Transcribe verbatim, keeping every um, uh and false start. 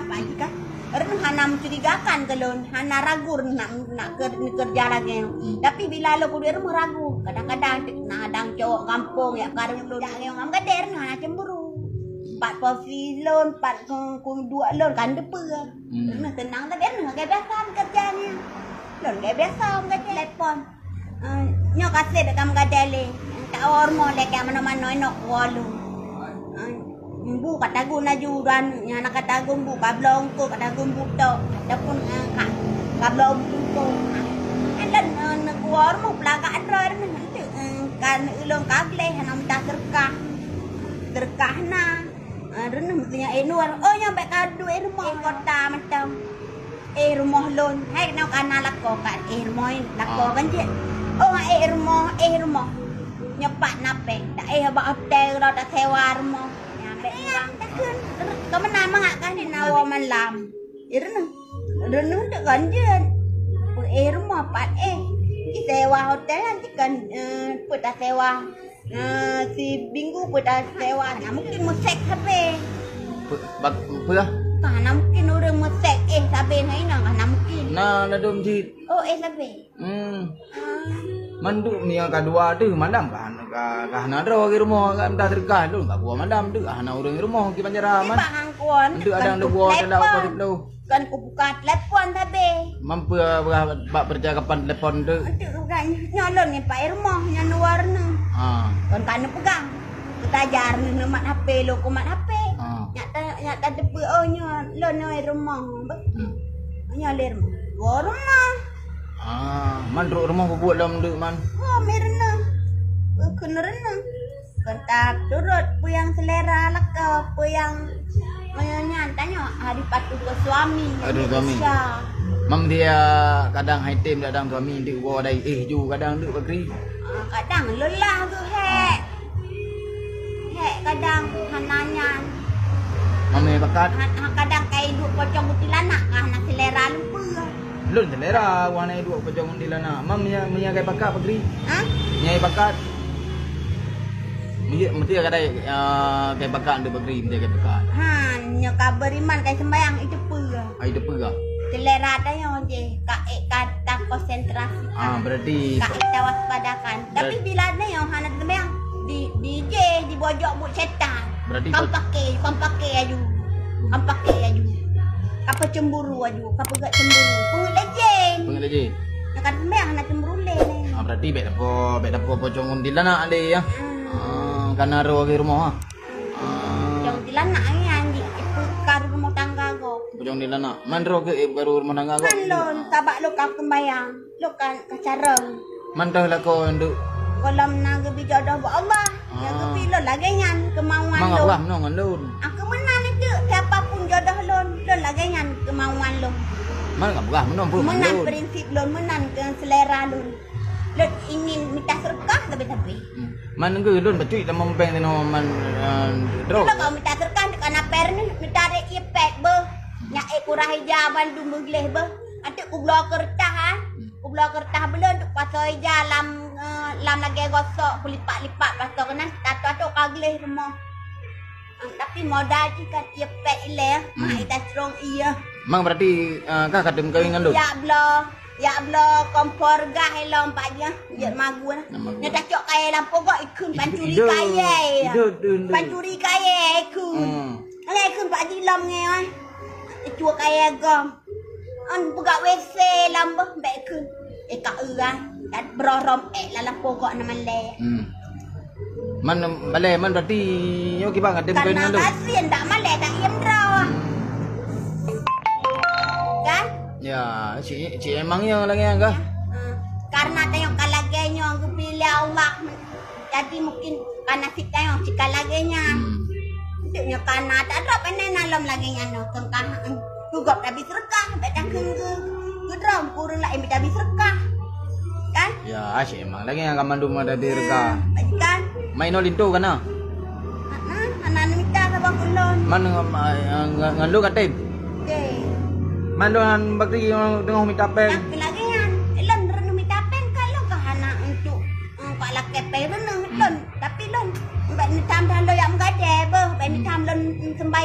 Pak Haji kan. Reuneuh hana mencurigakan keu lôn, hana ragu reuneuh nak, nak keu-, neukeureuja lagèe nyoe. Hmm. Tapi bila lôn kuduek rumoh ragu, kadang-kadang teuk na dang cowok gampông jak kareueng lôn, jak lagèe nyoe, meugadée reuneuh hana cemburu. Pat posisi lôn, pat ku-, kuduek lôn kan deupeue. Hmm. Reuneuh teunang tapi reuneuh lagèe biasa meukeureuja nyan. Lôn lagèe biasa meugadée telepon. Ah, nyoe ka sép ka meugadée lé. Ka woe rumoh lé ka manoe-manoe inong woe lôn. Ah, mbu ka tagun laju dan nyang na ka tagun mbu ka bloe eungkôt, ka tagun mbu tok ataupun, ah, ka, ka bloe eungkôt. Ah, lôn, ah, neuwoe rumoh peulagak droe nyan, eh, ka ulôn ka gleh hana mita seureukah. Seureukah na. Ah, reuneuh meusti nyan, eh, Nur. Oh, nyan bèk ka duek rumoh, eh, kota mantong. Eh, rumoh lôn. Hai, nyoe ka na lakoe ka, eh, rumoh, eh, lakoe kan jeuet. Oh, eh, rumoh, eh, rumoh. Nyoe pat na péng. Dak, eh, bak hotel lôn tasewa rumoh. Nyan bèk urang takheun. Keu meunan mangat kan, na woe malam. Eh, reuneuh. Reuneuh dek kan jeuet. Peu, eh, rumoh pat, eh. Di sewa hotel nanti kan, eh, peu tasewa. Ah, si Binggu peudah sewa, hana mungkin meusek sabe. Pe-, bak-, peue? Hana mungkin ureueng meusek, eh, sabe hai nang, hana mungkin. Na ladôm cit. Oh, eh, sabe. Hmm. Ah. Man duek meunyoe ka dua teuh malam ka, ka, ka hana droe di rumoh, ka minta seudeukah lôn, ka dua malam teuh hana ureueng di rumoh di Banjarah, man. Bang Angkon, duek adang dua dalam telepon. Kan kubuka telepon sabe. Mampu bak percakapan telepon tu. Untuk bukan nyoe lôn ni Pak Irmoh nyan luar ni. Ha. Kon ka neupeugah. Kutajar ni neumat H P, lôn kumat H P. Ha. Nyak ta, nyak ta teupeu, oh, nyoe lôn nyoe Irmoh. Hmm. Nyoe lé Irmoh. Wo Irmoh. Ha, man trok rumoh bubuet lom deuk man. Wo Mirna. Keuneurna. Kon taturot peue nyang selera lakoe, peue nyang meunyoe nyan tanyoe harus patuh keu suami. Patuh suami. Indonesia. Mam dia kadang hai tem dadang suami di uroe dai eh ju kadang deuk Bakri. Ah, kadang lelah geuh hek. Hek kadang hana nyan. Mam nyai pakat. Ha, ha, kadang kai duek pocong kuntilanak ka hana selera lumpur. Lôn selera, wah nyai duek pocong kuntilanak. Mam nyai, nyai kai pakat Bakri. Ha? Nyai pakat. Mesti, mesti kadai, ah, kai pakat untuk Bakri, mesti kai pakat. Ha, nyoe ka beriman kai sembayang itu peue. Ah, itu peue. Selera tanyoe jih ka, eh, ka takonsentrasikan. Ah, berarti ka tawaspadakan. Tapi bila nyoe hana teumayang, di, di je, dibojok buet setan. Berarti kan pakai, kan pakai aju. Kan pakai aju. Ka peucemburu aju, ka peugah cemburu. Peungeuet lé jén. Peungeuet lé jén. Nak kata teumayang hana cemburu lé ni. Ah, berarti bèk dapo, bèk dapo pocong kuntilanak lé ya. Hmm. Ah, kana roh di rumoh ah. Ah. Pocong kuntilanak ni anjing, itu karu rumah tangga go. Pocong kuntilanak. Man roh ke, eh, karu rumah tangga go. Kan lôn, sabak lôn ka sembayang. Lôn ka, ka carông. Man toh lakoe nyan, Dek? Gohlom na geubi jodoh bak Allah. Nyang geubi lôn lagèe nyan keumauan lôn. Mang ka peugah meunoe ngon lôn. Aku meunan itu, siapa pun jodoh lôn, lôn lagèe nyan keumauan lôn. Man ka peugah meunoe, peue meunan lôn? Meunan prinsip lôn, meunan keu selera lôn. Lôn ingin mita seureukah sabe-sabe. Hmm. Man geulôn bacut lam péng tinoe man, eh, droe. Lôn ka mita seureukah, ka na péng ni, mita rek ié pék beuh. Nyak ék kurah ija bandum meugleh beuh. Até kubloe keureutah, ah. Kubloe keureutah beulon tu pasoe ija lam, eh, lam lagèe gosok, kulipat-lipat pasoe keunan, tato-tato ka gleh rumoh. Ah, tapi modal jih kan ié pék ilèe, hmm, mah ita strong ié. Mang berarti, eh, kah ka tem kawin ngon lôn? Ya bloe, ya bloe kompor gas ilong pak jih, jeuet magun. Nama gue? Nya tacok kayèe lam pogok ikheun pancuri kayèe. Pancuri kayèe ikheun. Hmm. Alai ikheun pak jih lom ngai, oi. Icue kayèe gom. An peugah W C lam beuh bèk keu. Eh, ka eu ah. Dan beurorôm ék lam lampôh gok na malèe. Hmm. Man balèe man berarti nyoe kiban ka tem keu nyan tu. Karena gasien dak malèe dak iem droe. Hmm. Kan? Ya, cik, cik emang ya lagèe nyan kah? Hmm. Karena tanyoe ka lagèe nyoe geupilih Allah. Jadi mungkin ka nasib tanyoe cit ka lagèe nyan. Hmm. Untuk nyoe ka na tak droe pandai na lom lagèe nyan nyoe. Keu ka, hmm, keu gob tabi seureukah, bèk takheun keu, keu droe, keu ureueng laén bèk tabi seureukah. Kan? Ya, asyik emang lagèe nyan ka mandum ada di seureukah. Hmm, kan? Main nyoe linto ka na? Ha, ha, hana neumita saboh keu lôn. Man, eh, ngan, ngan lôn ka tem? Oke. Man lôn ngan Bakri teungoh mita péng. Nyang keu lagèe nyan, lôn reuneuh mita péng ka lôn ka hana untuk Eungkot lakèe péng reuneuh lôn, tapi lôn bèk neutam-tam lôn jak meugadèe beuh, bèk neutam lôn sembai.